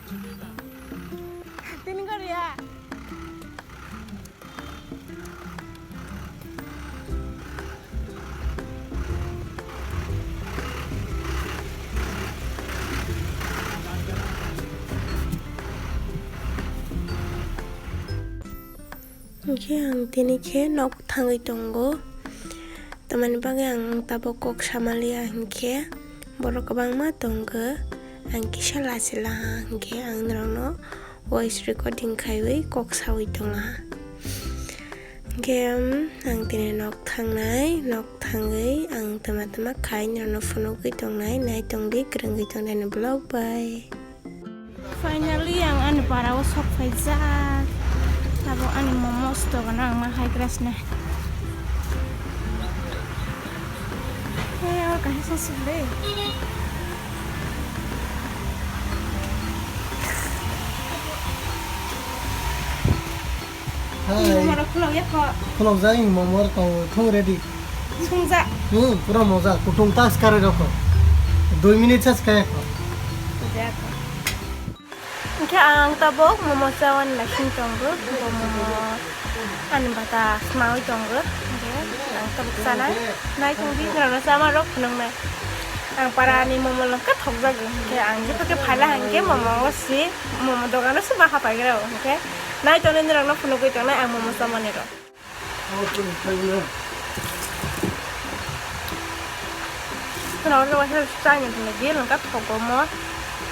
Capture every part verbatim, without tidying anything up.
Tini gari ya. Hwnkhe ang tini khe nok thangwi tongo. Tamani bagwi ang tabuk kok samaliya hinkhe borok kwbangma tongkhe, ang kisa lachilaha hinkhe ang norokno voice recording khaiwi kok sawi tonga. Hinkhe, um, ang tini nok thangnai, nok thangwi ang twma twma khai norokno phunugwi tongnai, naitongdi, kwrwngwi tongdi ani vlog bai. Finally, ang ani para o sok phaijak. Tabuk ani momos dogan o ang ma hai grasne. Hey, oro kaisa suk de. Hai. Momo rok khulok ya kho. Khulok jak, momo rok tongo, thung ready. Sungjak. Hmm, pura moja, kutung tas kare rokho. Dui minute sas kaya kho. Sungjak. Hwnkhe ang tabuk momo chawani naising tongo, bo momo ani bata smawi tongo, hwnkhe ang tabuk chanai, naitongdi norokno chamarok phunuknai. Ang parani momo longkha thokjago, hwnkhe ang jephru khe phaila hwnkhe momo o si, momo dogano si ma hapai rw, hwnkhe naitongdi norokno phunugwi tongnai ang momo chamanirok. Kheno oro waisa chai ni thani gel wngkha thogo mo,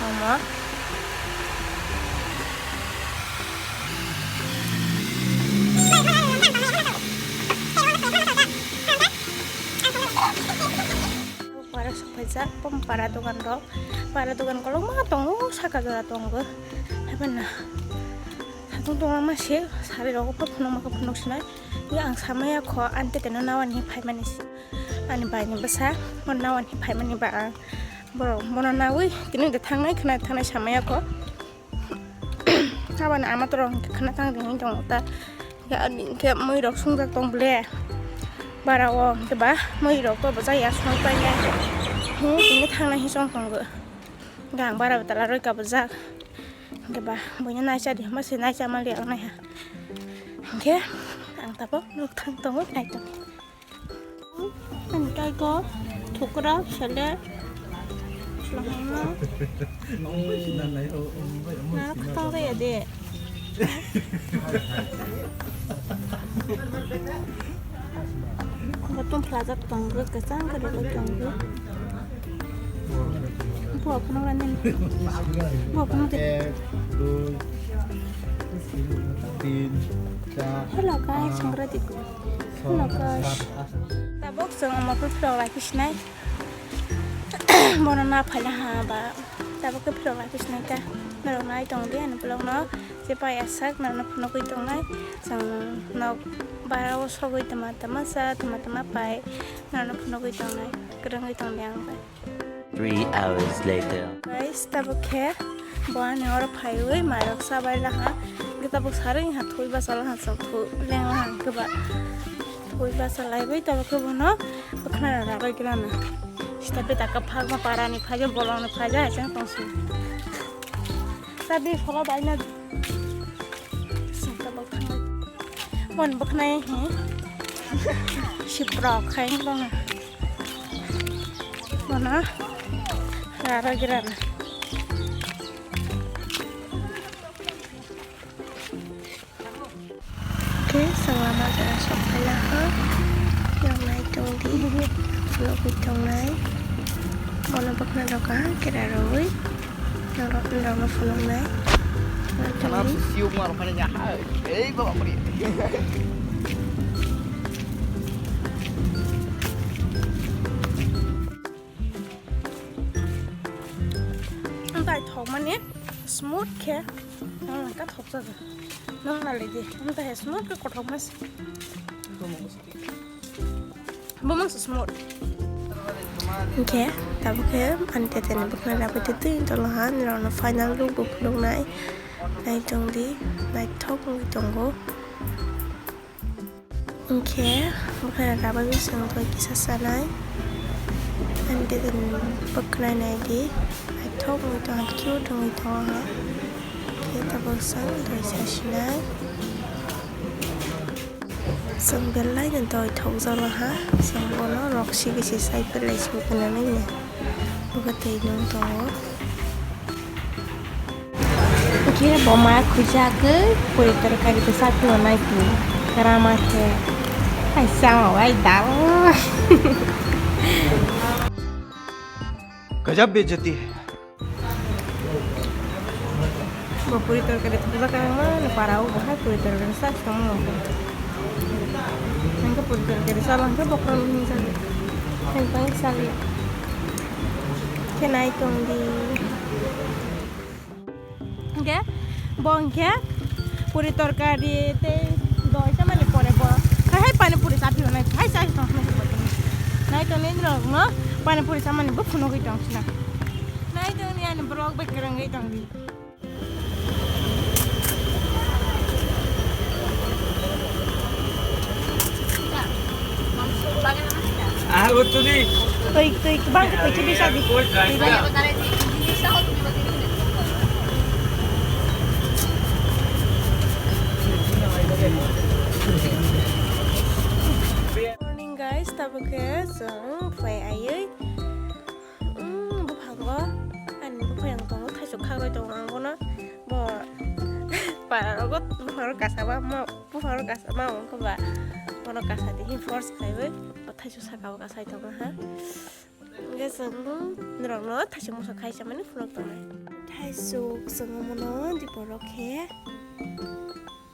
omo. Para sokphaijak, para dogan rok, para dogan kolokma tongo, saka jora tongo, haiphano. Satung tongma se sari rogo phunukma khe phunuk sinai. Yang samaya kho ante teno nawani phaimani se. Ani bai ni bwsa mo nawani phaimani ba ang borok bono nawi tini de thangnai khna thangnai samaya kho. Aboni ama toro hwnkhe khna thang ringwi tongo ta. Hwnkhe ani hwnkhe mui rok sungjak tong ble. Bara o hwnkhe ba mui rok to bwsa ya song painai. Hwnkhe tini thangnai hwnwi chong tongo. Hwnkhe ang bara bwtala roi ka bwjak. Hwnkhe ba buino naisa di hwnba se naisa mali ang naiha. Hwnkhe ang tabuk nuk thang tongo nai tongo. Ani kaigo thukra sele. Swlangma. Na khwtang raya de. Bo tong phlajak tongo, kwchang kwrwi bo tongo. Bo phano rani. Bo phano de. Ek, dui, tin, char, Hello guys, paanch, songra dikho. Hello guys. Tabuk chwng omo phulok lai khe sinai. Bono na phaila ha ba. Tabuk khe phulok lai khe sinai ta. Norok nai tong di ani vlog no. Je pai asak norok no phunugwi tongnai. Chwng nok bara o sogwi tama tama cha, tama tama pai. Norok no phunugwi tongnai. Kwrwngwi tong di ang bai. Three hours later. Guys, tabuk khe bo ani oro phaiwi mairok chabai laha. Hwnkhe tabuk sarwi ha thwi bachalaha chwng thwi lenglaha hwnkhe ba. Thwi bachalaiwi tabuk khe bono bwkhwnai rok rabai grana. Sita beta kwphakma parani phaijak bolongni phaijak hai chwng tongsi. Chabi phola baina. Sita bwkhanai. Mon bwkhanai hi. Siprok khai wngkha. Bono rara girana. Khe chwng lama jora sok phaina kha. Yang nai tong di. Nugwi tongnai. Bono bwkhna doka kera rwi. Norok, norokno phunuknai. Norok Kana tongdi. Siyok ma rok phani ya. Ei baba kori. Amtai thok mani smooth khe. Nang ka thok jaga. Nang nalai di. Amtai smooth khe kothok mas. Bo mangsa smooth. Hwnkhe tabuk khe ani teteni bwkhwnai rabai twi twi tonglaha, norokno final look bo phunuknai. Nai tongdi, naithok wngwi tongo. Hwnkhe bwkhwnai rabai bising twi kisa chanai. Ani teteni bwkhwnai naidi, naithok wngwi tongo, cute wngwi tongo. Khe tabuk chwng doi sasinai. Chwng belai no doi thokjalo ha. Chwng bono rok sigi se sai belai se nai ne. Bugo twi nung tongo. Khe bo ma khujagwi puri torkari bwsa phunuknai twi. Kwrama khe. Hai chama wai dal. गजब बेइज्जती है। Bo puri torkari thokjak khe ma ni para o bo hai puri torkari sa tongmo. Hingke puri torkari sa lang khe bokhorok ni sa. Hingke sa li. Khe nai tong di. Hingke bo hingke puri torkari tei doi sa mani pore bo. Hai hai pani puri sa phio nai. Hai sa tong nai. Nai tong ni rok no pani puri sa mani bo phunugwi tong sina. Nai tong ni ani vlog bai kwrwngwi tong di. Ah, betul ni. Tui, tui, bang, tui, tui, bisa di. Tui, bang. Morning, guys, tabuk khe chwng phai aiwi. Mm, buphango ani buphang tongo, thaichuk khaklai tongo ang bono. Bo para rogo buphang rok kasa ba, mo buphang rok kasa ma wngkha ba. Bono kasa di hin force khaiwi, bo thaichuk saka o kasai tongo ha. Hingke chwng norok no thaichuk moso khai chamani phunuk tongnai. Thaichuk chwng omono di borok khe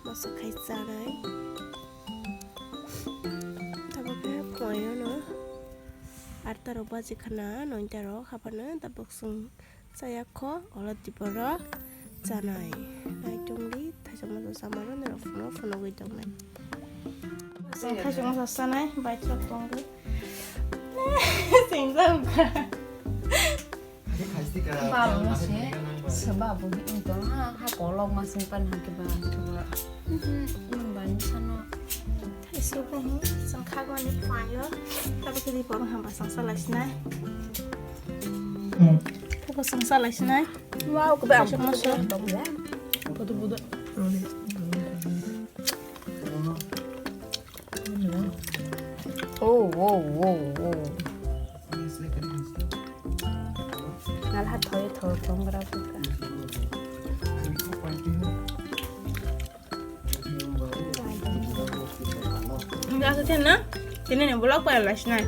moso khai chanai. Tabuk khe phuaino. Atta rok baji khana, noita rok haphano tabuk chwng chaya kho, olo tiboro chanai. Naitung di, thaisa masa samano norok phano phunugwi tongnai. Chwng thaisa masa chanai, bai chwk tongdi. Chwng chawkha. Balo se, seba bo hi tong ha, ha kolok ma sing pan ha ke ba. Mhm, bani sano. Thaichuk, hmm, chwng khagmani phuaio. Tabuk khe di borok hamba chwng salai sinai. Tabuk chwng salai sinai. Wow, kebang. Thaichuk moso. Bodo, bodo. Oh, wow, wow, wow. Nalha thoi thoi tongra buka. Nggak sih na, sini nih bolak pai lah sini.